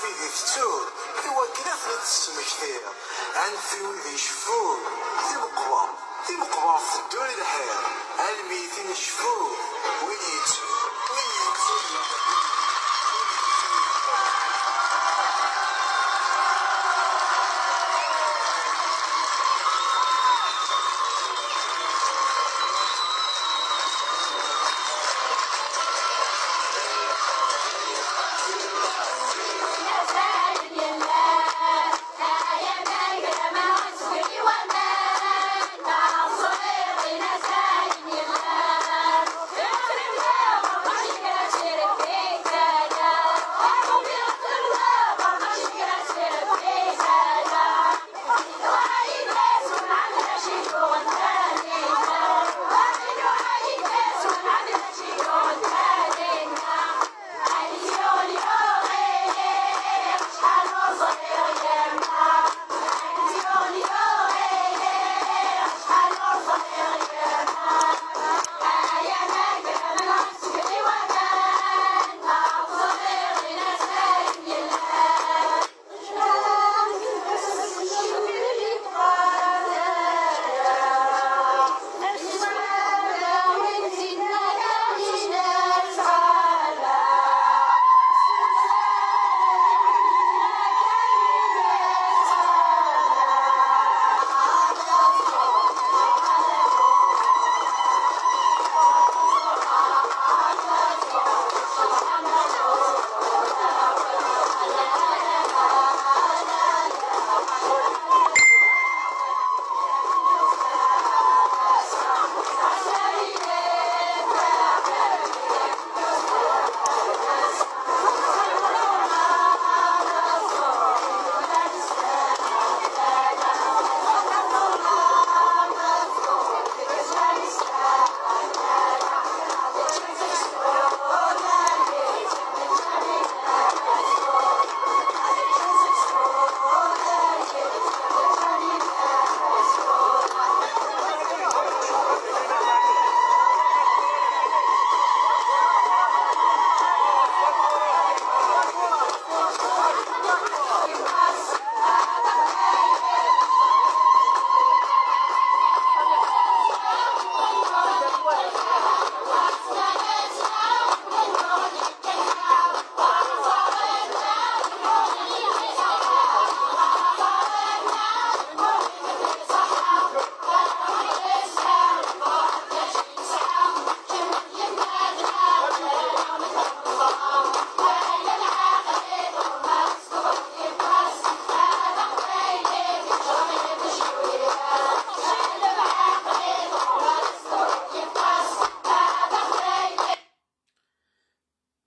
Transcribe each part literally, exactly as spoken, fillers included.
Wid i tettur, iwakken ad ten-id-tesmektiḍ. Anef i wid iceffun, timeqbert, timeqbert teddur i lḥir, almi i tin iceffun, win yettu, win yettu.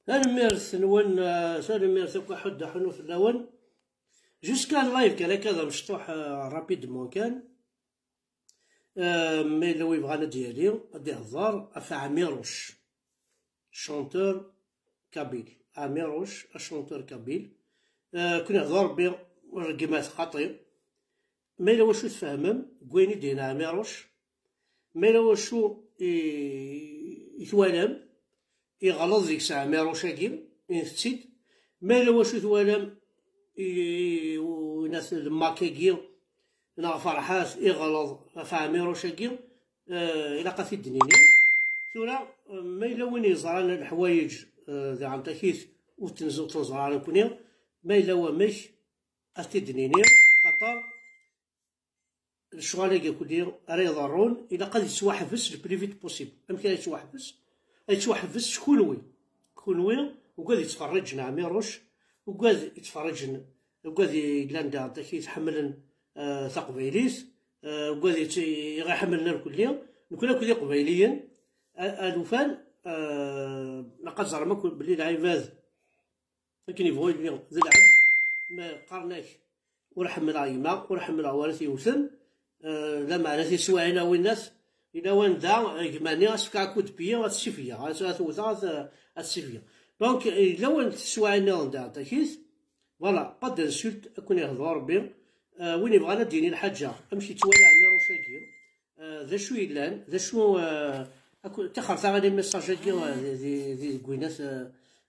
Tanemmirt-nwen, eh, tanemmirt akk, aḥuddu aḥunnu fell-awen. Jusqu'à live kan akka d amecṭuḥ, eh, rapidement kan. Eh, ma yella wi bɣan ad d-yali, ad d-ihḍer ɣef Ɛmiruc, chanteur kabyle. Ɛmiruc, chanteur kabyle. Eh, ken ihḍer Rebbi, rregmat xaṭi. Ma yella wacu tfehmem deg wayen i d-yenna Ɛmiruc, ma yella wacu i, i twalam iɣleḍ deg-s Ɛmiruc-agi, init-tt-id. Ma yella wacu twalam i, i, winat d Mak-agi neɣ Ferḥat iɣleḍ ɣef Ɛmiruc-agi, eh, ilaq ad t-id-nini. Tura, eh, ma yella win yeẓran leḥwayeǧ, eh, di Ɛentakit ur ten-, ur ten-ẓran nekkni, ma yella wamek, ad t-id-nini, xaṭer lecɣal-agi akk-nni ara iḍerrun, ilaq ad yettwaḥbes le plus vite possible. Amek ara yettwaḥbes? Ad yettwaḥbes s kunwi. Kunwi, ugad yettferriǧen Ɛmiruc, ugad yettferriǧen, ugad yellan da, daki, yettḥemmlen, eh, taqbaylit, eh, ugad yett-, iɣ-, iḥemmlen irkelli, nekkni akk d iqbayliyen, a, alufan, eh, ilaq ad ẓrem akk belli lɛibad akken yebɣu yili d lɛebd, ma qqaren-ak ur ḥemmleɣ gma, ur ḥemmleɣ wara t-yewten, eh, lameɛna tiswiɛin a winnat, yella wanda, eh, gma-nni ad s-fkeɣ akk udpiyi, ad t-sifgeɣ, ad, ad t-wteɣ, ad, ad t-sifgeɣ. Donc, eh, yella wanda tiswiɛin nniḍen daɣen takit, voilà, pas d'insulte, ad ken-ihdu Rebbi. Eh, win yebɣan ad d-yini lḥaǧa, amek yettwali Ɛmiruc-agi, eh, d acu yellan, d acu, eh, akk-, ṭixret-aɣ les messages-agi, eh, di, di, di, deg winat, eh,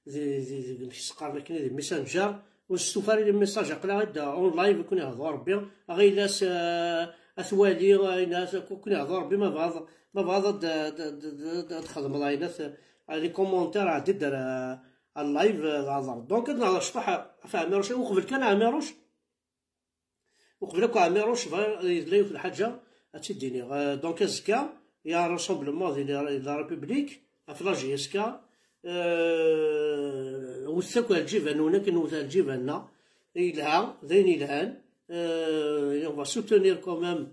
di, di, di, amek i s-qqaren akken, di Messenger, Ur nestufa ara les messages, aql-aɣ-d en live, ad ken-ihḍu Rebbi. Ɣilas, eh, ad twali, eh, ayen ad ken-ihḍu Rebbi, ma bɣaḍ, ma bɣaḍ ad, ad, ad, ad, ad txedmeḍ ayen ad, eh, les commentaires, ɛeddi-d ar, eh, ar live, eh, d aḍar. Donc, ad nehḍer cṭuḥ ɣef Ɛmiruc, uqbel kan Ɛmiruc, uqbel akk Ɛmiruc, bɣiɣ, yella yiwet n lḥaǧa ad tt-id-iniɣ. Euh, donc, azekka, il y a un rassemblement di la, di la République, ɣef la J S K, euh, wtet akk ar lǧiban-nwen akken nwet ar lǧiban-nneɣ. Yelha, d ayen yelhan. Euh, et on va soutenir quand même,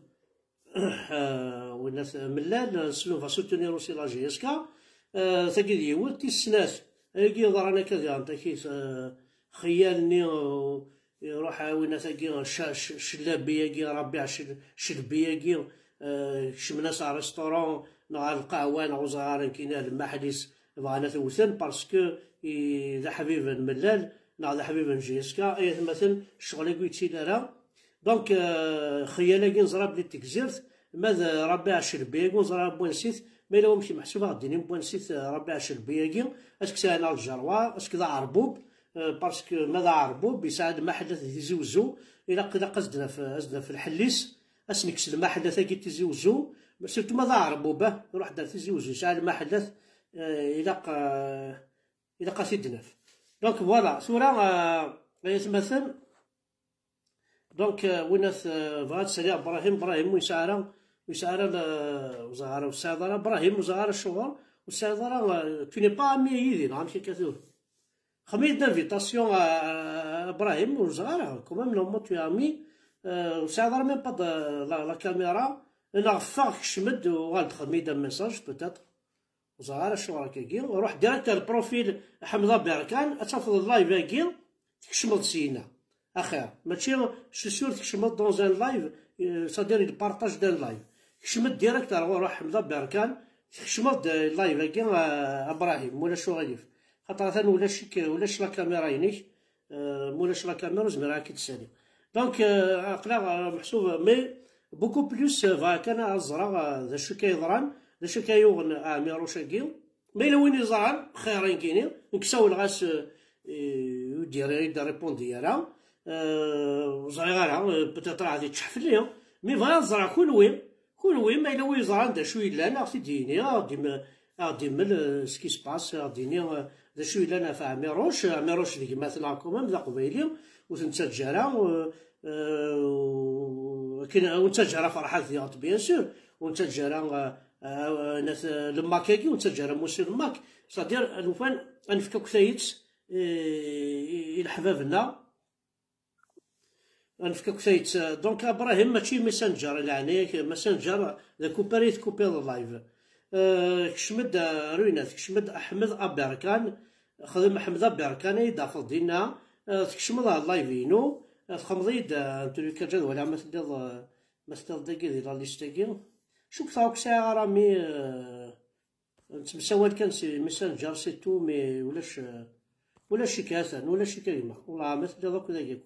euh, winnat Mellal, on va soutenir aussi la J S K. Euh, tagi d yiwet, tis snat, ayagi yeḍran akka diɣen, takit, euh, xeyyal-nni, euh, iruḥ, a winnat-agi, Ca-, Cclabi-agi, Rabiɛ Cel-, Celbi-agi, euh, kecmen-as ar restaurant, neɣ ar lqahwa, neɣ ur ẓriɣ ara nekkini, ar lmaḥel-is, bɣan ad t-wten, parce que i, d aḥbib n Mellal, neɣ d aḥbib n J S K, ay atmaten, ccɣel-agi ur yettili ara. Donc, euh, xeyyal-agi neẓra belli d Tegzirt, ma d Rabiɛ Celbi-agi ur neẓri ara n wansi-t, ma yella wamek meḥsub ad ɣ-d-inin n wansi-t, euh, Rabiɛ Celbi-agi, est-ce que c'est un Algérois, est-ce que d aɛerbub, euh, parce que ma d aɛerbub, yesɛa lmaḥellat di Tizi Wezzu, ilaq, ilaq ad s-d-naf, ad s-d-naf lḥell-is, ad s-nekkes lmaḥellat-agi n Tizi Wezzu, surtout ma d aɛerbub, ah, iruḥ-d ar Tizi Wezzu, yesɛa lmaḥellat, euh, ilaq, euh, ilaq ad t-id-naf. Donc voilà, tura, euh, ay atmaten, donc, euh, winnat, euh, bɣiɣ ad saliɣ Brahim, Brahim ur yesɛi ara, ur yesɛi ara la-, ur ẓriɣ ara, ur tesɛiḍ ara, Brahim, ur ẓriɣ ara acuɣer, ur tesɛiḍ ara, euh, tu n'es pas ami yid-i, neɣ amek akka tura? Xdem-iyi-d invitation, euh, Brahim, ur ẓriɣ ara, quand même, normalement tu es ami, euh, ur tesɛiḍ ara même pas de la, la caméra, neɣ ffeɣ kcem-d, uɣal-d xdem-iyi-d un message, peut-être. Ur ẓriɣ ara acuɣer akkagi. Ruḥ direct ar profil Ḥmed Aberkan, ad tafeḍ live-agi, tkecmeḍ syin. Axir, mačči, je suis sûr tkecmeḍ dans un live, euh, c'est-à-dire il partage d'un live. Kecmeḍ direct ar ɣur Ḥmed Aberkan, tkecmeḍ-d, euh, live-agi, euh, Abrahim, ma ulac uɣilif. Xaṭer atan ulac-ik, ulac la caméra-inek, euh, ma ulac la caméra, ur zmireɣ ad k-id-ssaliɣ. Donc, euh, aql-aɣ, euh, meḥsub, mais beaucoup plus, euh, bɣiɣ kan ad ẓreɣ, euh, d acu akka yeḍran, d acu akka yuɣen Ɛmiruc-agi. Ma yella win yeẓran, xir nekkini, nekk sawleɣ-as, euh, euh, ur d-yerri, ur d-répondit ara. Euh, ur ẓriɣ ara, euh, peut-être ad yeččeḥ fell-i, hein. Mais bɣiɣ ad ẓreɣ kunwi, kunwi, ma yella win yeẓran d acu yellan, ad ɣ-t-id-yini, ad ɣ-d-im-, ad ɣ-d-imel, euh, ce qui se passe, ad ɣ-d-yini, euh, d acu yellan ɣef Ɛmiruc. Ɛmiruc d gma-tneɣ quand même, d aqbayli, ur t-nettaǧǧa ara, euh, euh, akken ur nettaǧǧa ara Ferḥat diɣen, bien sûr, ur nettaǧǧa ara, euh, euh, nat-, euh, Lemmak-agi, ur nettaǧǧa ara Musi Lemmak. C'est-à-dire, lufan, ad nefk akk tayet, euh, i, i leḥbab-nneɣ. Ad nefk akk tayet. Donc, Abrahim mačči Messenger, i leɛnaya-k, Messenger d akupi ara yi-tkupiḍ live. Euh, kcem-d, euh, Ruyna, kcem-d Ḥmed Aberkan, xdem Ḥmed Aberkan, ad yi-d-tafeḍ dinna, euh, tkecmeḍ ɣer live-inu, euh, txedmeḍ-iyi-d, euh, un truc, ad waliɣ ma telliḍ, euh, ma telliḍ dagi di la liste-agi. Cukkteɣ ur k-sɛiɣ ara, mi, euh, nettemsawal kan si Messenger, c'est tout, mais ulac, ulac-ik, atan, ulac-ik a gma. Wellah ma telliḍ akk dagi.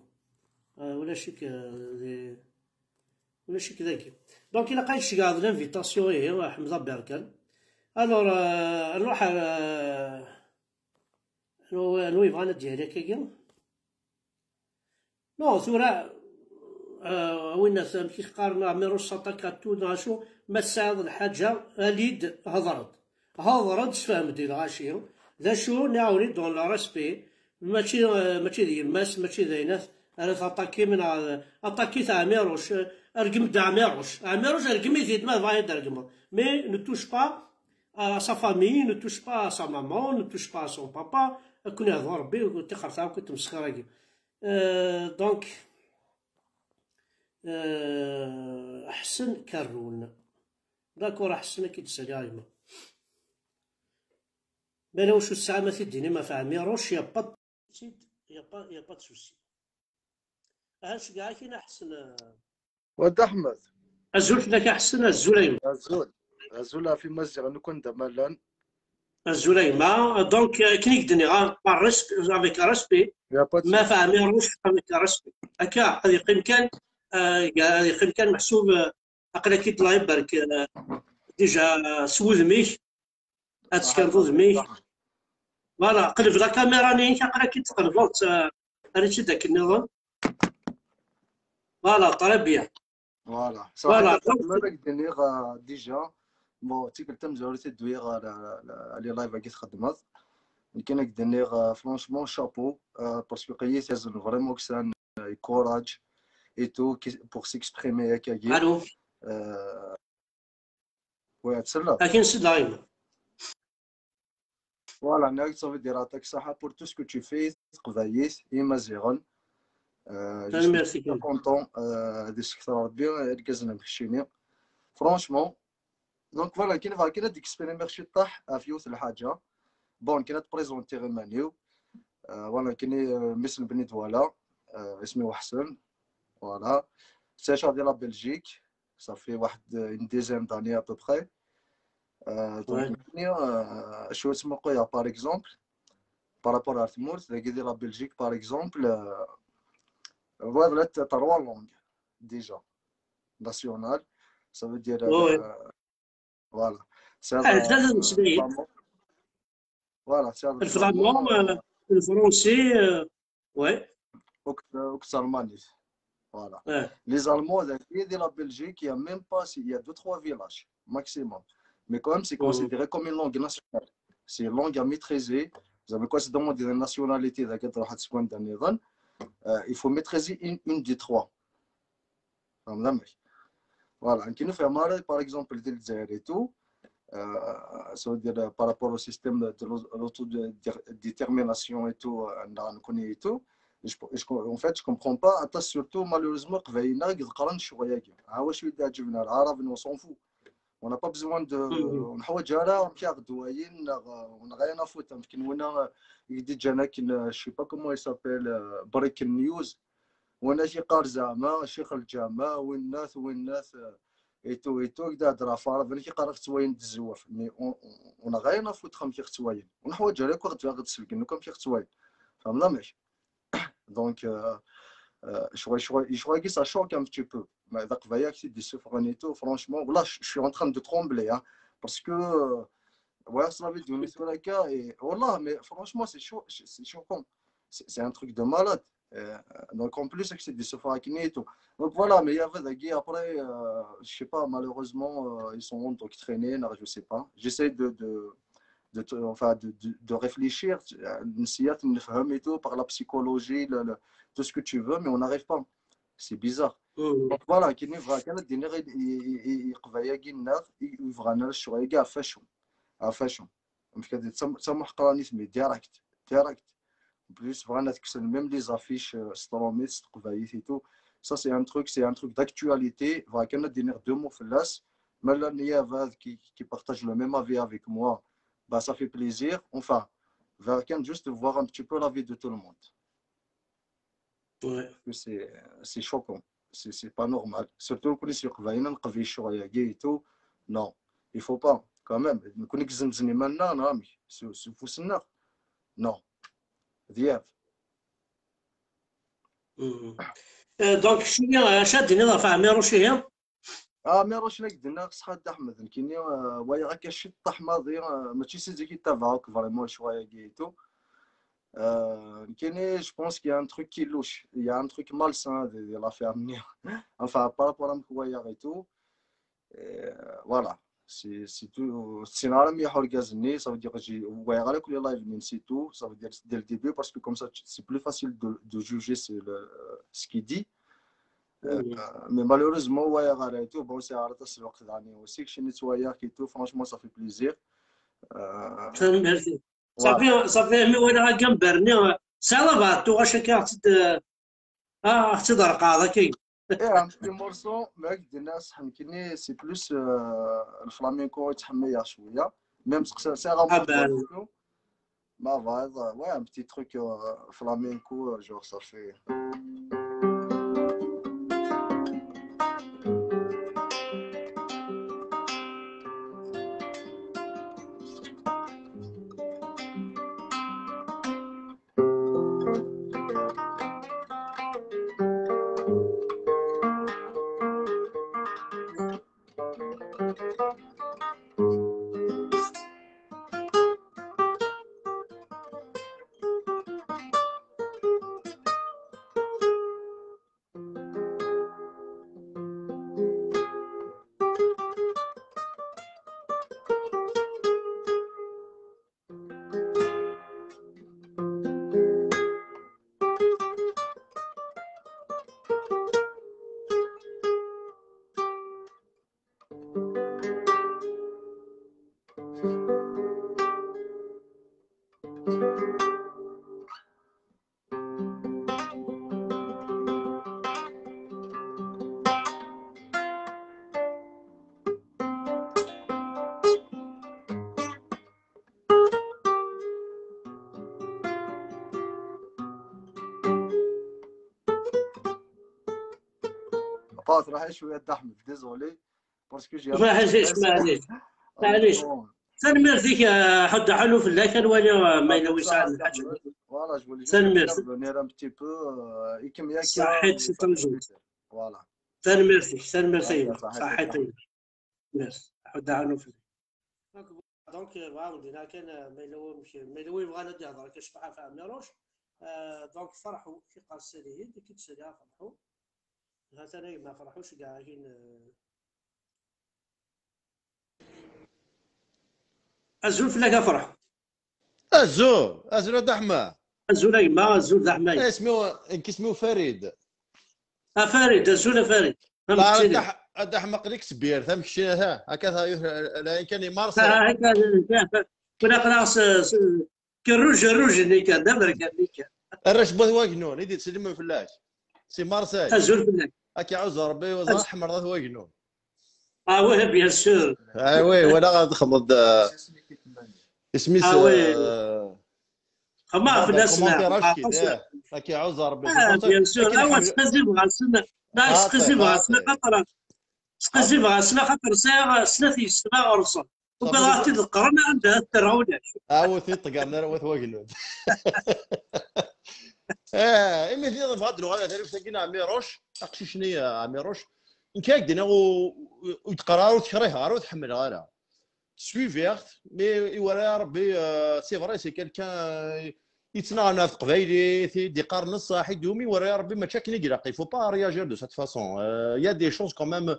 Ah, ulac-ik, ah, di, ulac-ik dagi. Donc, ilaq ad ceggɛeḍ l'invitation, ihi, Ḥmed Aberkan. Alors, ah, ad nruḥ ar, ah, anwa, anwa yebɣan ad d-yali akkagi? Non, tura, euh, a winnat, amek i qqaren, Ɛmiruc s'attaque à tout, neɣ acu, ma tesɛiḍ lḥaǧa, ali-d, hedṛ-d. Hedṛ-d, sefhem-d i lɣaci. D acu, nɛawen-it dans le respect. Mačči, euh, mačči d yemma-s, mačči d ayennat, ara taṭakim, neɣ, euh, aṭakit Ɛmiruc, euh, rgem-d Ɛmiruc. Ɛmiruc, rgem-it-id, ma tebɣa ad d-regmeḍ. Mais ne touche pas à sa famille, ne touche pas à sa maman, ne touche pas à son papa. Ad ken-ihdu Ṛebbi, tixret akk i tmesxir-agi. Euh, donc, euh, Ḥsen Karrun. D'accord, Ḥsen, ad k-id-saliɣ a gma. Bala wacu tesɛam ad t-id-tinim ɣef Ɛmiruc, y a pas de, y a pas, y a pas de souci. Aha, nceggeɛ-ak-in a Ḥsen, euh. Wa d Aḥmed. Azul fell-ak a Ḥsen, azul a gma. Azul. Azul ɣef Imaziɣen akk anda ma llan. Azul a gma. Donc, euh, akken i k-d-nniɣ, ah, par respect, avec respect. Y a pas de souci. Ma ɣef Ɛmiruc, avec respect. Akka, ad yeqqim kan, euh, ad yeqqim kan meḥsub, euh, aql-ak-id la ibarek, euh, déjà, euh, s wudem-ik, ad teskaniḍ udem-ik. Voilà, qleb la caméra-nni-ik, aql-ak-id tqelbeḍ-tt, euh, Rečč-d akken nniḍen. Voilà, très bien. Voilà. Voilà. Ṣaḥit, ma ad ak-d-iniɣ, euh, déjà. Bon, tikkelt tamezwarut i d-wwiɣ, euh, la- la- les lives-agi txeddmeḍ. Nekkin ad ak-d-iniɣ, euh, franchement, chapeau, euh, parce que qiyis yazen vraiment ksan, euh, courage et tout, qui- pour s'exprimer akkagi. Allô. Euh, ouais, ad selleɣ. Akin s daim. Voilà, nekk, ça veut dire, aṭak saḥa pour tout ce que tu fais, Taqbaylit, Imaziɣen. Euh, je suis Tanemmirt-ik. Très content, euh, ad isekter Rebbi irgazen am keččini. Franchement, donc voilà, kien bɣa kan ad d-exprimer ciṭṭaḥ ɣef yiwet n lḥaǧa. Bon, kan ad présenter iman-iw. Euh, voilà, kini, euh, mmi-s n Bni Dwala, euh, isem-iw Ḥsen. Voilà. Ttɛiceɣ di la Belgique. Ça fait واحد une dizaine d'années à peu près. Euh, donc, Ouais. euh, شو اسمه خويا, par exemple, par rapport à tmurt, dagi di la Belgique, par exemple, euh, voilà, t'as trois langues déjà nationales. Ça veut dire, Ouais. Euh, voilà. C'est Ah, ثلاثة المسلمين. Voilà, c'est Le flamand, euh, le français, euh, ouais. Oct-, Oct-, Allemagne. Voilà. Ouais. Les Allemands, dagi di la Belgique, il y a même pas, il y a deux, trois villages maximum. Mais quand même, c'est Mhm. Considéré comme une langue nationale. C'est une langue à maîtriser. Vous avez quoi, c'est demandé la nationalité, d'accord, euh, il faut maîtriser une, une des trois. فهمت؟ Voilà, كي نفهم, par exemple, di Lezzayer et tout, euh, ça veut dire, euh, par rapport au système de l'au-, l'autodétermination et tout, euh, عندنا نكوني et tout, je, je, en fait, je comprends pas, حتى surtout, malheureusement, قبايلنا قد قرن شوية كي. ها واش يدي عجبنا، العرب, on s'en fout. On n'a pas besoin de, Mhm. ونحوج على كي غدواين, on n'a rien à foutre, يمكن ونا يدي جانا كن, je sais pas comment il s'appelle, euh, breaking news. وانا شي قار زعما شيخ الجامع وينات وينات, آه، et tout et tout, كدا هضره في عرب, انا كي قرا ختواين الزواف, mais on, on, on a rien à foutre كي ختواين, ونحوج عليك وقت غتسلك انه كم كي ختواين. فهمنا ماشي؟ Donc, euh, euh, je crois, je crois, je crois que ça choque un petit peu. Mais donc, voyez que c'est des souffrances et tout, franchement, voilà, je, je suis en train de trembler, hein, parce que, euh, ouais, ça veut dire, et voilà, mais franchement, c'est chaud, c'est c'est choquant. C'est c'est un truc de malade. Euh, donc, en plus, c'est des souffrances et tout. Donc, voilà, mais il y avait des gars après, euh, je sais pas, malheureusement, euh, ils sont endoctrinés, non, je sais pas. J'essaie de, de, de, te- enfin, de, de, de réfléchir, euh, نسيات نفهم et tout, par la psychologie, le, le- tout ce que tu veux, mais on n'arrive pas. C'est bizarre. Mhm. Donc voilà, كي نبغى كان الدين غير يقضى يا كينا, يبغى انا الشغل كاع فاشو, فاشو. مش كدير تسمح قراني سمي direct, direct. En plus, بغانا تكسر même les affiches, euh, ستروميت, تقبايت et tout. Ça, c'est un truc, c'est un truc d'actualité. بغا كان ندير deux mots في اللاس. مالا نياف هذا qui, qui partage le même avis avec moi, bah, ça fait plaisir. Enfin, بغا كان juste voir un petit peu l'avis de tout le monde. Ouais. C'est, c'est choquant. C'est, c'est pas normal. Surtout كون يسوق باينا نقضي الشغل يا جيتو. Non, il faut pas. Quand même, نكون زمزني مالنا, نعم, c'est, c'est fou, c'est non. Non. دياب. Mhm. Euh, donc, شنو اش دينا في عمير وشي هي؟ اه, مي روشنا قدنا صحا د احمد نكيني, آه, ويا غاكا شي طاح ماضي, آه, ماشي سيزي كي تابعوك فريمون شويه جيتو. آه, نكيني, je pense qu'il y a un truc qui louche, il y a un truc malsain de, de l'affaire نيا. Enfin, par rapport à مكوايا et tout. Euh, voilà. C'est c'est tout, c'est normal, mais حرقازني, ça veut dire j'ai, ouais, على كل live نسيتو, ça veut dire dès le début, parce que comme ça c'est plus facile de, de juger, c'est le, ce qu'il dit. Euh, mais malheureusement, ouais, غير tout, bon, c'est à la الوقت داني aussi que chez nettoyeur qui tout, franchement, ça fait plaisir. Euh, Tanemmirt. صافي صافي, مي ولا غا كنبرني سالا بعد تو غاش كي غتد اه غتد رقاضه كي. ايه, un petit morceau, mais avec des ناس حنكني, c'est plus, euh, الفلامينكو يتحميها شويه, même si c'est c'est un morceau. ما بعد, ouais, un petit truc, euh, flamenco, euh, genre ça fait. Pas, راح شوية دحمة, désolé. Parce que j'ai un petit stress. معليش. معليش. Tanemmirt-ik, eh, ḥudd aḥullu fell-ak, ad nwali, eh, ma yella wi sɛan lḥaǧa. Voilà, je voulais juste intervenir un petit peu, euh, et que صحيت, c'est toujours. Voilà. Tanemmirt-ik, tanemmirt-ik. Ṣaḥḥit. Merci. Ḥudd aḥullu fell-ak. Donc, euh, voilà, ندير كان، آه، ما يلومش، ما يلوم يبغى ندي هضره كاش بحال في عميروش. آه، donc فرحوا كي قال السيد هند، كي تسالي فرحوا. ها ثاني ما فرحوش كاع كاين، آه. أزول فلاك أفرح. أزول، أزول أد أحمد. أزول أ يما، أزول د أحمد. اسمي، كي اسمي فريد. أ فريد، أزول أ فريد. لا، أد أح-، أد أحمد قليك سبير، فهمت شي، ها، هكا ثا يوث-، لا، كان يمارس. ها، هكا، ها، ها. كنا قرا س-، س-، كان روج، روج اللي كان، دابا كان اللي كان. الرش بوث واقنون، يدي تسلم فلاش. سي مارسيل. أزول فلاك. هاك يعوز ربي وزا أز-، أحمر ذات واقنون. Ah oui, bien sûr. Ah oui, ولا غتخمض، آه، اسمي س-، ah oui. آه، خما في الناس كومونتير لا، اش كي، آه، هاك يعوز ربي. آه، bien sûr. اوا سقزي بغاسنا. لا، سقزي بغاسنا خاطر، سقزي بغاسنا خاطر ساعة سنة يستمع ورسل. وبغاتي تقرن عندها الترعونة. آه، وثي طقان، لا، وث واقلود. آه، إمي ذي ضفات لغة، ثاني بسكين عميروش، أقشي شنية عميروش. إن كاك دينا و-، و-، ويتقرا وتكرهها، وتحملها، لا. Suivre, mais il voilà, Rabbi, euh, c'est vrai, c'est quelqu'un, euh, il tient à notre pays, il dit, il dit, il faut pas réagir de cette façon. Euh, il y a des choses quand même,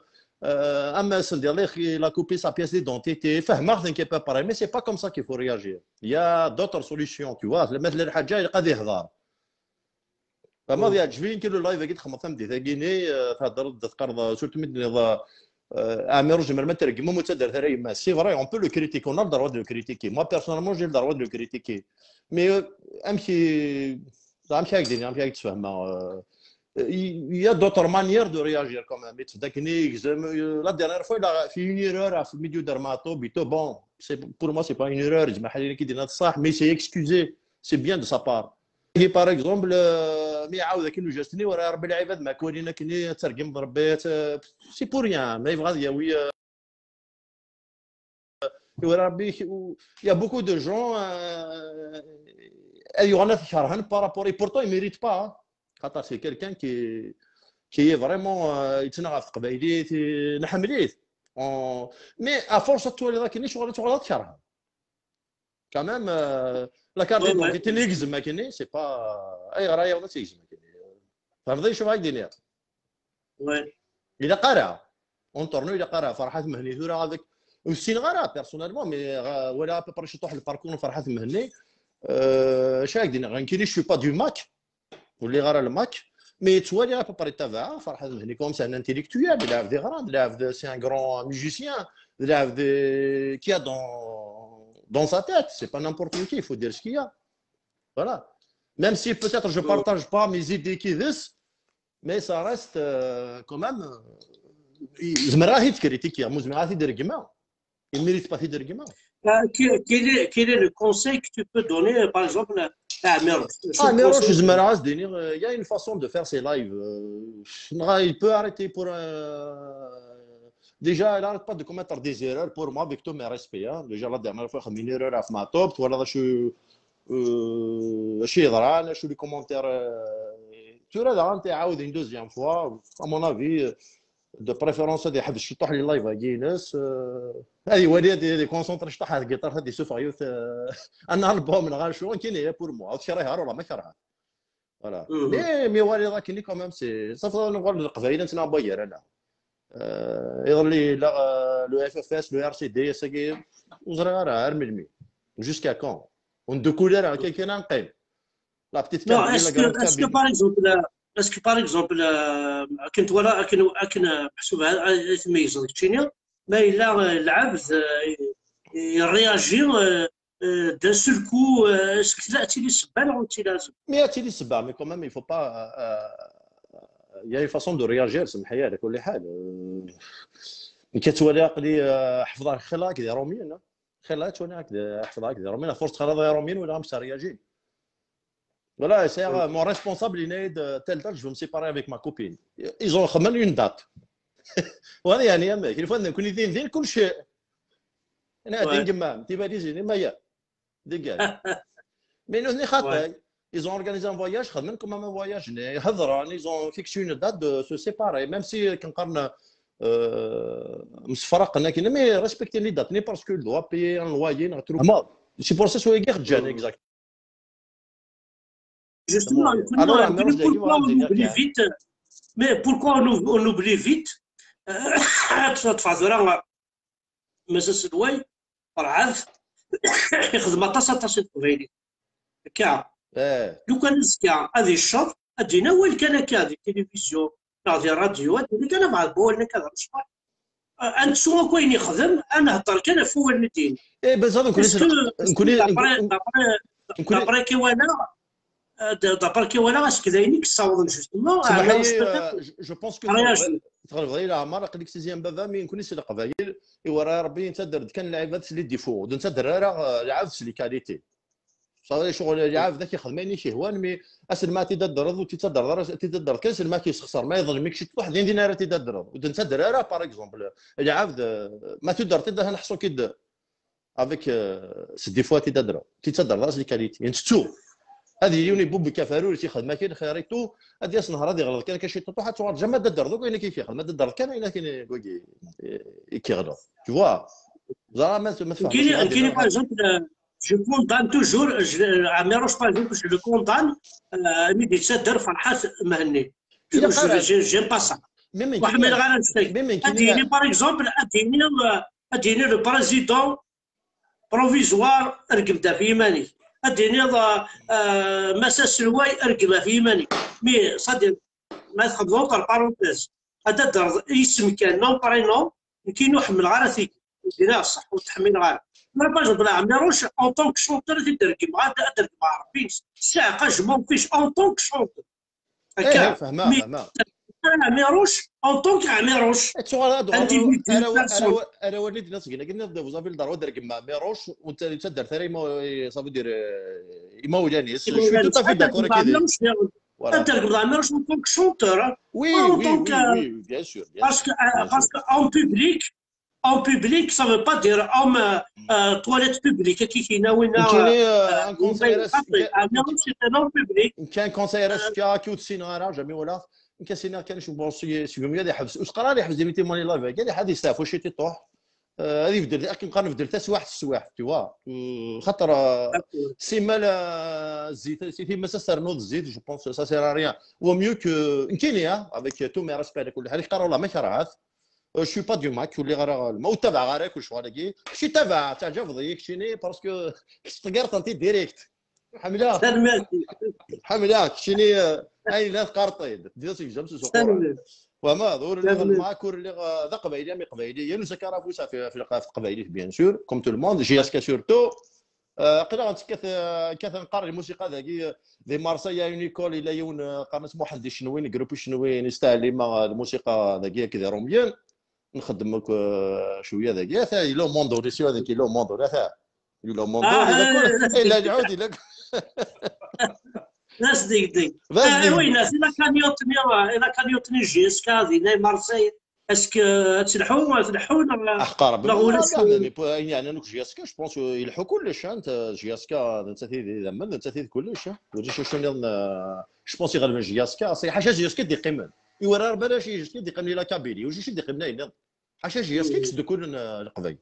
euh, أما سندي الله يخ-، il a coupé sa pièce d'identité, فهمت, t'inquiète pas, pareil, mais c'est pas comme ça qu'il faut réagir. Il y a d'autres solutions, tu vois. مثل الحاجة اللي قاعد يهضر. فما يعجبني كي لو لايف كي تخمم تم دي ثاقيني، آه، تهضر ضد قرض، سورتو ميد نضا، آه، امير جمر ما ترقم مو تدر ثري ما. C'est vrai, on peut le critiquer, on a le droit de le critiquer. Moi, personnellement, j'ai le droit de le critiquer. Mais, euh, امشي، امشي هاك ديني، امشي هاك تفهم. Euh, il y a d'autres manières de réagir quand même. Mais تفداكني يجزم، euh, la dernière fois, il a fait une erreur à milieu d'Armato, Bito. Bon, c'est, pour moi, c'est pas une erreur, زعما حاليا كي دينا صح, mais c'est excusé. C'est bien de sa part. هي par exemple, euh, مي عاود كي لو جاستني وراه ربي العباد ما كورينا كني ترقم ضربات, c'est pour rien, ما يبغى ياوي, euh, وراه ربي, il y a beaucoup de gens, euh, ايوا ناس كارهين par rapport, et pourtant il mérite pas, خاطر c'est quelqu'un qui, qui est vraiment, euh, يتنغى في قبايليت, نحمليت. Mais à force تولي ذاك النيش ولا تولي تكرهه. Quand même, euh, la carte d'identité يلزم كايني, c'est pas, اي غير يا ولد يلزم كايني. فهمت شنو غادي ندير؟ وي. الا قرا, اون تورنو الا قرا فرحات مهني ثورة هذاك, وسين غرا personnellement, mais غا-، ولا ابي بري شطوح الباركور فرحات مهني. أه، اش غادي ندير؟ غنكيني, je suis pas du MAK. واللي غرا الماك, مي توالي ابوبري تابعه فرحات مهني كوم سي ان انتيليكتويال, لعب دي غران, لعب دي, c'est un grand musicien, لعب دي, qui a dans, dans sa tête, c'est pas n'importe qui, il faut dire ce qu'il y a. Voilà. Même si peut-être je partage pas mes idées كيدس, mais ça reste, euh, quand même, euh, زعما راه يتكريتيكي, مو زعما راه يدير كيما. Il mérite pas d'être gamin. Euh, quel, quel est, quel est le conseil que tu peux donner, euh, par exemple, à, à Amir? Ah, mais je me rase, il y a une façon de faire ses lives. Euh, il peut arrêter pour, euh, déjà, il arrête pas de commettre des erreurs. Pour moi, avec tous mes respects, hein. Déjà, la dernière fois, j'ai mis une erreur à ma top. Voilà, je suis, euh, chez Iran, je suis les commentaires, euh, tu vois, là, on t'a une deuxième fois. À mon avis, euh, de préférence, هذه يحب الشطح لي لايف هاكي ناس، آه، هذه ولي، هذه، هذه كونسونطري شطح هذه الجيتار، هذه سوف غيوث، آه، انا البوم من غير شو كاين هي بور موا، هاوتشي راه هارو راه ما كرهه. فوالا. مي، مي والي راه كاين كومام سي، صافي نقول للقبايل انت نعم بغير انا. آه، يظل لي لا، آه، لو اف اف اس، لو ار سي دي، ساكي، وزرا راه هار ملمي. جوسكا كون؟ وندو كولر، كاين، كاين نقيم. لا بتيت كان. نو، اسكو، اسكو بار اكزومبل، اسكو بار اكزومبل، آه، كنت ولا اكن اكن محسوب ع-، ع-، تميز داك الشينيا، ما الا العبد، آه، يرياجي، آه، euh, d'un seul coup, euh, est-ce que c'est une bonne ou une mauvaise? Mais il y a une bonne, mais quand même, il faut pas. Euh, il y a une façon de réagir, c'est meilleur, de كل حال. كتولي عقلي حفظها خير هكا روميين. خير لا تولي هكا حفظها هكا روميين، فورس خير روميين ولا غمسه رياجين. Voilà, c'est mon responsable, il est de telle date, je veux me séparer avec ma copine. Ils ont خمن une date. وهذا يعني يا ماك، il faut نكون اثنين اثنين كل شيء. انا هادي نجمع تيبالي زيني ما هي ديجاج. Mais nous خاطي. Ils ont organisé un voyage, خدمن comme un voyage, هضران, ils ont fixé une date de se séparer, même si كنقارن مسفرقنا كنا, mais respecter les dates, ni parce que le doit payer un loyer, c'est pour ça que c'est exact. Justement, alors, pourquoi on oublie vite? Mais pourquoi on oublie vite? Mazal Selway, Rɛad, ixdem aṭas, aṭas i teqbaylit. Akka. Lukan azekka ad icceḍ, ad d-yini awal kan akka di tilivizyu neɣ di rradyu, ad d-yini kan abɛed n wawalen akka d amecṭaḥ. Ad nettu akk ayen yexdem, ad nehder kan ɣef wawalen i d-yenna. D'après Kiwana, d'après Kiwana, est-ce que d ayen i yessawḍen justement? Je pense que tɣelbeḍ ay leɛmer, aql-ik sixième baba, mi nekni si Leqbayel, iwara Rebbi nettader-d kan lɛibad s les défauts, ur nettader ara lɛebd s les qualités. Ccɣel lɛebd ad k-ixdem ayen i k-ihwan, mi aselma ad t-id-tadreḍ, ur t-id-tadreḍ ara, t-id-tadreḍ kan aselma ad k-yessexṣer, ma iḍlem-ik ciṭuḥ, din din ara t-id-tadreḍ. Ur d-nettader ara, par exemple, lɛebd, ma tudreḍ-t-id ad neḥṣu-k-id avec s défaut ad t-id-tadreḍ, ur t-id-tadreḍ ara s les qualités. Ntettu. Ad yili yiwen ibubb kafarur i t-ixdem akken xir et tout, ad yas nehar ad iɣleḍ kan akka ciṭuḥ, ad tuɣaleḍ jamais ad d-tadreḍ akk ayen i k-ixdem, ad d-tadreḍ kan ayen akken i k-iɣleḍ. Tu vois? Ẓer ma tfehmeḍ. Par exemple, je condamne toujours, Ɛmiruc, par exemple, je le condamne, mi d-yettader Ferḥat Mhenni. J'aime pas ça. Ur ḥmileɣ ara annect-agi. Ad d-yini, par exemple, ad d-yini, ad d-yini le président provisoire, rgem-d ɣef yiman-ik. Ad d-tiniḍ Mass Aselway, rgem ɣef yiman-ik. Mais ça, ma txedmeḍ entre parenthèses, ad d-tadreḍ isem kan, nom, prénom, nekkini ur ḥemmleɣ ara tigi. Dina ṣṣeḥ, ur t-ḥmileɣ ara. Ma par exemple, Ɛmiruc, en tant que chanteur, ad t-id-regmeɣ, ad d-regmeɣ Rebbi, ssiɛqa, je m'en fiche, en tant que chanteur. Akka. Mais Ɛmiruc, en tant qu'Ɛmiruc. Ara wali d-nas gina, gina, vous avez le droit de regmem Ɛmiruc, ur nettader ara, ça veut dire, imawlan-is. Je suis tout à fait d'accord. Ad d-regmeḍ Ɛmiruc en tant que chanteur. Oui, oui, oui, bien sûr. Parce que en public, en public, ça veut pas dire en toilette publique. Kiki na wina. Ɛmiruc, c'est un homme public. Kan concert, est-ce que tu as jamais, voilà. Nekk ad as-iniɣ kan, je pense, seg umi ad iḥbes, ur teqqar ara iḥbes des live, kan ad yesteɛfu ciṭuḥ, ad ibeddel, akken qqaren, beddel taswiɛt s teswiɛt, tu vois. Xaṭer simmal zzit, si times ad ternuḍ zzit, je pense, ça sert à rien. Vaut mieux que nekkini, avec tous mes respects, ad kul ḥal qqar, والله ma kerhat, je suis pas du MAK, ur lliɣ ara, ma ur tabaɛeɣ ara kul ccɣel-agi. Kečči tabaɛ, teɛǧabeḍ-iyi keččini, parce que kečč tḍeggireḍ-tent-id direct. Ḥemmleɣ. Tanemmirt. Ḥemmleɣ, keččini, ayen la teqqareḍ-t-id. Dina seg James s uquran. Wama, ur lliɣ d MAK, ur lliɣ d aqbayli am iqbayliyen, ur sakaraɣ afus ɣef teqbaylit, bien sûr, comme tout le monde, J S K surtout. Aql-aɣ nettekkat, kkat nqar lmusiqa dagi, di Marseille, une école, yella yiwen qqaren-as Muḥend Icenwi, groupe Icenwi, nestɛellim lmusiqa dagi akked Irumyen. Nxeddem akk cwiya dagi. Ata yella umundur, isi hadaki yella umundur, ata yella umundur, yella lɛud, yella. D asdegdeg. Winas, ila kanyoṭ-nni, ila kanyoṭ-nni J S K dinna i Marseille. Est-ce que ad telḥu, ad telḥu neɣ, neɣ ulac? Ayen yeɛnan akk J S K, je pense ileḥḥu kullec, anta J S K, nettat i d idammen, nettat i d kullec. Ulac acu nniḍen, je pense iɣelben J S K, ḥaca J S K i d-iqqimen. Iwara Rebbi ala J S K i d-iqqimen i la Kabylie, ulac acu i d-iqqimen ayen nniḍen. Ḥaca J S K i yesdukkulen Leqbayel.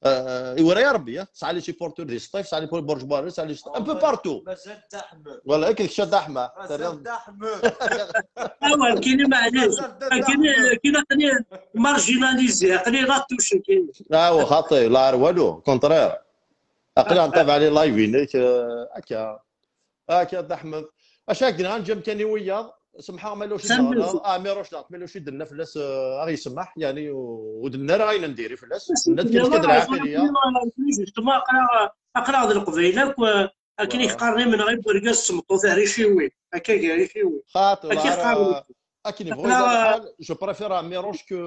Iwara-yaɣ Rebbi, tesɛa les supporters di Sṭif, tesɛa les Borj Barri, tesɛa les, un peu partout. Mazal Dda Ḥmed. Voilà, akked kečč a Dda Ḥmed. Mazal Dda Ḥmed. Awa, nekkini maɛlic. Nekkini aql-i marginalisé, aql-i la touche nekkini. Awa, xaṭi, la ar walu, contraire. Aql-aɣ ntabaɛ les live-inek, akka. Akka, Dda Ḥmed. Acu ak d-nɣan ǧamkan i wiyaḍ, semḥeɣ ma lewc d-nɣan, ah, Ɛmiruc daɣ, ma lewc i d-nenna fell-as, ad ɣ-yesmeḥ, yani, ur d-nenna ara ayen n diri fell-as. Nenna-d kan fkan-d lɛaqel-iya. Justement, aql-aɣ, Aql-aɣ d Leqbayel akk, eh, akken i qqaren, imneɣ i wergaz s tmeṭṭut ar iciwi. Akka gar iciwi. Xaṭi, akka i qqaren. Akken yebɣu yella lḥal, je préfère Ɛmiruc que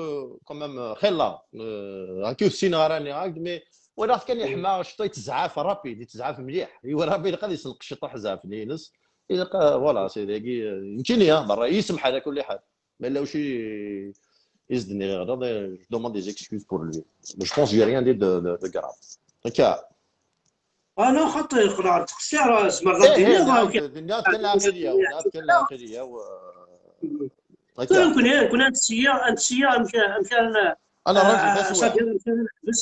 quand même, euh, xilla. Euh, akka ur ssineɣ ara nniɣ-ak-d, mais walaɣ-t kan yeḥma ciṭṭa, yettezɛaf rapide, yettezɛaf mliḥ. Iwala ma ilaq ad isenqec ciṭṭa ḥzaf-nni-ines. Ilaq, euh, voilà, c'est dagi, euh, nekkini, ah, berra, yisem ḥal, kulli ḥal. Mais là aussi, is-d-nniɣ iɣelḍ, je demande des excuses pour lui. Mais je pense que j'ai rien dit de, de, de grave. Akka. Ana xaṭi, yeqleɛ ttqeṣṣir, tzemreḍ ad d-tiniḍ. Dinna kan lɛaqliya, dinna kan lɛaqliya. Tura nekkni, nekkni ad nessiyya, ad nessiyya amek, amek ara n-, ad nerreǧ taswiɛt. C'est-à-dire, amek ara neḥbes,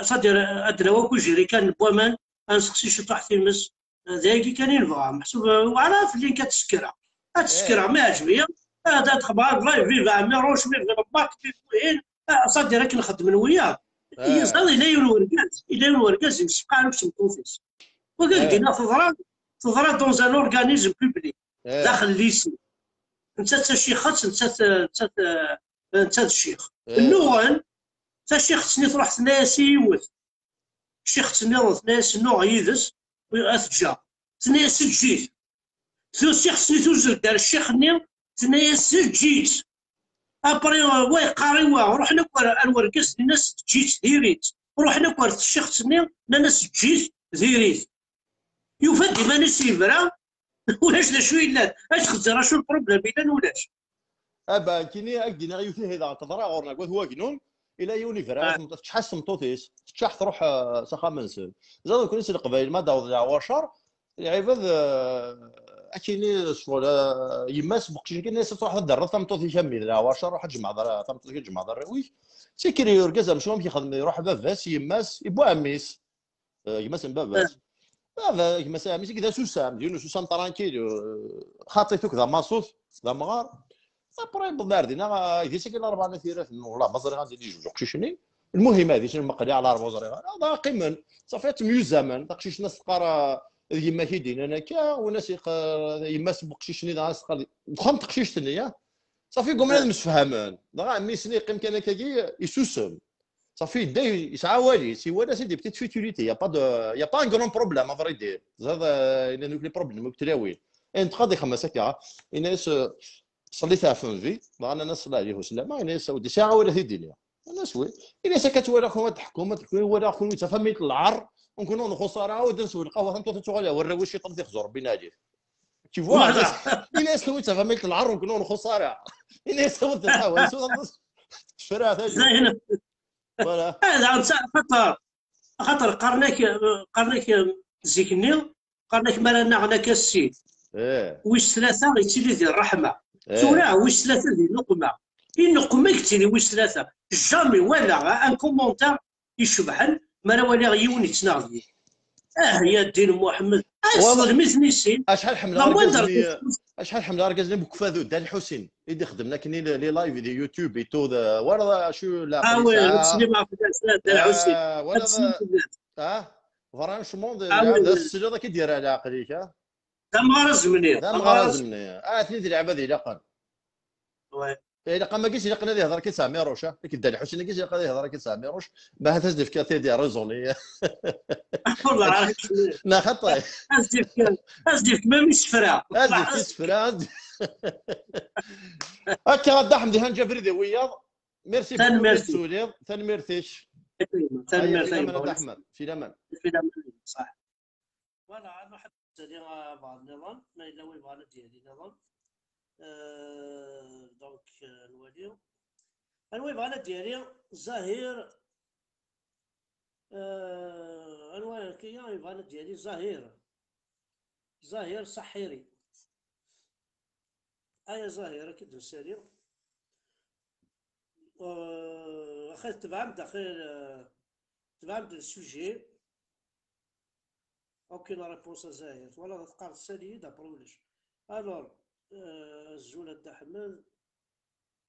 c'est-à-dire, ad d-nawi akk ijrikan n waman, ad nseqsi ciṭuḥ times. D ayagi kan i nebɣa. Meḥsub, eh, weɛra fell-i nekk ad t-sekreɣ. Ad t-sekreɣ, ma yeɛǧeb-iyi. Ad, ad xedmeɣ live, vive Ɛmiruc, vive Lbaṭ, vive wihin. Ah, c'est-à-dire akken xeddmen wiyaḍ. Yeẓra, yella yiwen wergaz, yella yiwen wergaz yemsefqaɛ akk s tmeṭṭut-is. Wagi i k-d-yenna teḍra, teḍra dans un organisme public. Daxel lycée. Nettat d tacixet, nettat, nettat, nettat d ccix. Nnuɣen, tacixet-nni truḥ tenna-yas i yiwet. Tacixet-nniḍen tenna-yas nnuɣ yid-s, ad t-ǧǧeɣ. Tenna-yas eǧǧ-it. Tacixet-nni tuzzel-d ar ccix-nni, tenna-yas eǧǧ-it. Après, wa yeqqar i wa, ruḥen akk ar, ar wergaz, nnan-as eǧǧ-it, diri-t. Ruḥen akk ar tacixet-nni, nnan-as eǧǧ-it, diri-t. Yufa-d iman-is yebra, ulac d acu yellan. Ad txezzer acu lproblème yellan, ulac. Aba, kini ad k-d-iniɣ yiwet ihi daɣen teḍra ɣur-neɣ deg Wat Wagnun, ila yiwen ibra i tmeṭṭut, teččeḥ-as tmeṭṭut-is, teččeḥ truḥ, eh, s axxam-nsen. Ẓer nekkni s Leqbayel ma d-aweḍ leɛwacer, lɛibad, eh, akini ccɣel, eh, yemma-s n uqcic-agi, nnan-as ad truḥeḍ ad d-terreḍ tameṭṭut-ik a mmi d leɛwacer, ruḥ ad tjemɛeḍ ara tameṭṭut-ik ad tjemɛeḍ arraw-ik. Ttikkil urgaz amcum ad k-ixdem, iruḥ baba-s, yemma-s, i bu ɛemmi-s. Eh, gma-s n baba-s. Baba, gma-s ɛemmi-s, i d asusam, d yiwen ususam tranquille, eh, xaṭi-t akk d amaṣut, d amɣar. Après, yewweḍ ar dinna, eh, idis-agi n Larebɛa n At Yiraten, wallah, ma ẓriɣ ansi d-yejbed uqcic-nni. Lmuhim, ad isem meqqliɣ, Larebɛa ur ẓriɣ ara. Dɣa qqimen, ṣafi, ttemyuzzamen. Taqcict-nni as-teqqar, eh, d yemma-k i d-yennan akka, win as-iqqar, eh, yemma-s n uqcic-nni, dɣa as-teqqar, d uxxam n teqcict-nni, ya. Ṣafi, gguman ad msefhamen. Dɣa ɛemmi-s-nni yeqqim kan akkagi, isusem. Ṣafi, yedda, yesɛa awal-is, iwala c'est des petites futilités, y a pas de, y a pas un grand problème, à vrai dire. Ẓriḍ, euh, il y a des problèmes, tlawin. Yenṭeq-d ixemmes akka, yenna-yas, euh, ṣellit ɣef nnbi, dɣa nnan-as ṣelli ɛlihi uslama, yenna-yas, a weddi, sɛiɣ awal ad t-id-iniɣ. Yenna-yas, wi. Yenna-yas, akka twalaɣ-ken ad teḥkum, ad teḥkum, walaɣ-ken d tafamilt n lɛar, ur ken-nexuṣṣ ara, ad nsew lqahwa, tameṭṭut ad tuɣal, war rawal ciṭan ad ixẓur bin ɛlihi. Tu vois, yenna-yas, ken d tafamilt n lɛar, ur ken-nexuṣṣ ara. Yenna-yas, a weddi, lqahwa, nsew, tefra, tagi. Voilà. Hada, xaṭer, xaṭer qqaren-ak, qqaren-ak zik-nni, qqaren-ak mi ara nnaɣen akka ssid. Wis tlata yettili di ṛṛeḥma. Tura wis tlata di nneqma. I nneqma i yettili wis tlata. Jamais walaɣ un commentaire icebḥen mi ara waliɣ yiwen yettnaɣ deg-i. Ah, ya ddin Muḥemmed. Ay, sḍelm-iten i sin. Acḥal ḥemmleɣ argaz-nni, acḥal ḥemmleɣ argaz-nni Bukfadu, Dda Lḥusin, i d-ixedmen akken les, les lives di YouTube et tout, walaḍ acu la. Ah, oui, ad teslim ɣef Dda Lḥusin. Ah, walaḍ. Ah, franchement, d, ah, oui, d asesliḍ akka i d-yerra leɛqel-ik, ah. D amɣar azemni. D amɣar azemni. Ah, atni di leɛbad ilaqen. Ouais. Ilaq am wagi ilaqen ad ihder kan s Ɛmiruc, ah. Nekk Dda Lḥusin-agi ilaq ad ihder kan s Ɛmiruc. Ma hat as-d-ifka tidi raison-i. Neɣ xaṭi. As-d-ifka, as-d-ifka même isefra. As-d-ifka isefra. Akka, a Dda Ḥmed, han Ǧabri d wiyaḍ. Merci beaucoup. Tanemmirt-ik. Tanemmirt-ik. Tanemmirt. Fi laman a Dda Ḥmed. Fi laman. Fi laman, ṣaḥ. Voilà, ad nruḥ ad d-nali, ah, bɛaḍ nniḍen, ma yella win yebɣan ad d-yali nniḍen. Euh, donc, euh, nwali. Anwa yebɣan ad d-yali? Zahir. Euh, anwa akka yebɣan ad d-yali? Zahir. Zahir Saḥiri. Aya Zahir, ad k-id-nsali. Euh, axir tebɛem-d, axir, euh, tebɛem-d le sujet. Aucune réponse a Zahir. Twalaḍ, teqqar tsali-yi-d, après ulac. Alors, euh, azul a Dda Ḥmed,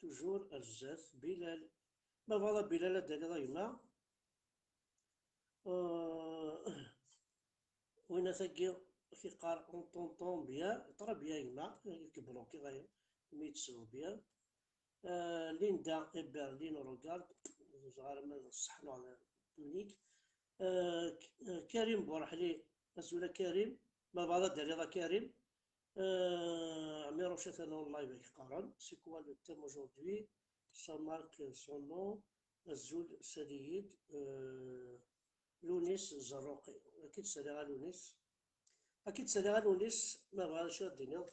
toujours ar zdat, Bilal. Ma bɣiḍ a Bilal ad d-taliḍ a gma. Euh, winat-agi k-iqqar on t'entend bien, très bien a gma, i k-bloquer, mi yettsew bien. Euh, Linda et Berlin, regarde, ẓer ma ṣṣeḥ neɣ d nekk. Euh, K- euh, Karim Bourahli, azul a Karim, ma tebɣiḍ ad d-taliḍ a Karim. Euh, Amirouche atan en live ak-qqaren. C'est quoi le thème aujourd'hui? Ça marque son nom. Azul, sali-yi-d. Euh, Lounis Zerruqi. Ad k-id-saliɣ a Lounis. Ad k-id-saliɣ a Lounis, ma tebɣiḍ acu ad d-tiniḍ.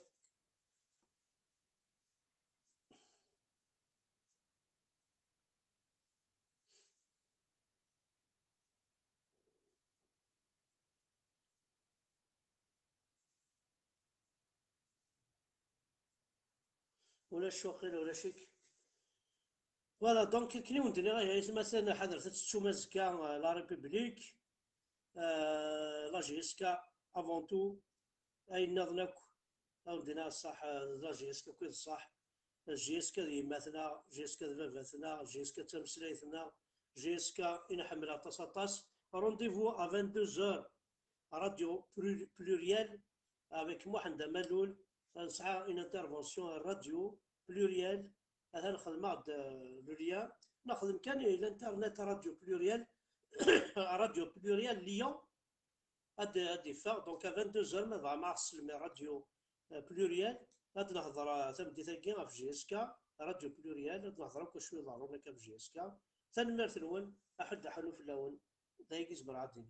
Ulac waqila, ulac-ik. Voilà, donc akken i wen-d-nniɣ, ay aytmaten, ḥadret ad tettum azekka, euh, la République, euh, la J S K avant tout, ayen nniḍen akk, ad wen-d-iniɣ ṣṣeḥ, euh, d la J S K akk i d ṣṣeḥ. J S K d yemma-tneɣ, J S K d baba-tneɣ, J S K d tameslayt-nneɣ, J S K i nḥemmel aṭas aṭas. Rendez-vous à vingt-deux heures, Radio Pluriel, avec Mohamed Amalul. Nesɛa une intervention à Radio Pluriel. Atan xedmeɣ-d, euh, le lien. Nexdem kan l'internet Radio Pluriel, Radio Pluriel Lyon. Ad, ad d-iffeɣ. Donc, à vingt-deux heures, ma tebɣam ad ɣ-tselmi Radio, euh, Pluriel, ad nehḍer, euh, tameddit-agi ɣef J S K, Radio Pluriel, ad nehḍer akk acu iḍerrun akka ɣef J S K. Tanemmirt-nwen, aḥuddu aḥunnu fell-awen, d ayagi zemreɣ ad d-iniɣ.